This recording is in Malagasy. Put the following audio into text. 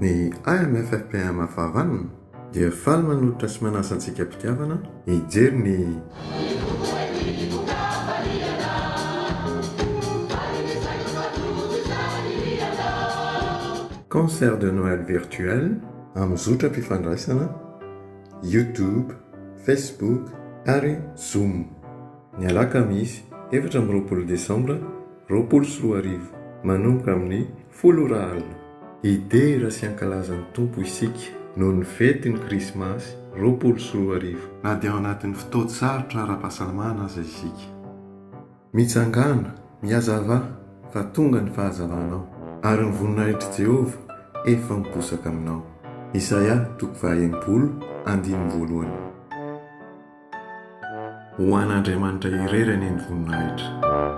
Ny AMFFPM Fahavanona dia faly manolotra sy manasa antsika am-pitiavana hijery ny. Concert de Noël virtuel amin'ny zotram-pifandraisana YouTube, Facebook ary Zoom. Ny alakamisy 24 desambra 2020, manomboka amin'ny folo ora alina. Hidera sy hankalaza ny Tompo isika noho ny fetin'ny Krismasy 2020. Na dia ao anatin'ny fotoan-tsarotra ara-pahasalamana aza isika. Mitsangàna, mihazavà, fa tonga ny fahazavanao, ary ny voninahitr'i Jehovah efa miposaka aminao. Isaia toko faha-60, andininy voalohany. Ho an'Andriamanitra irery anie ny voninahitra.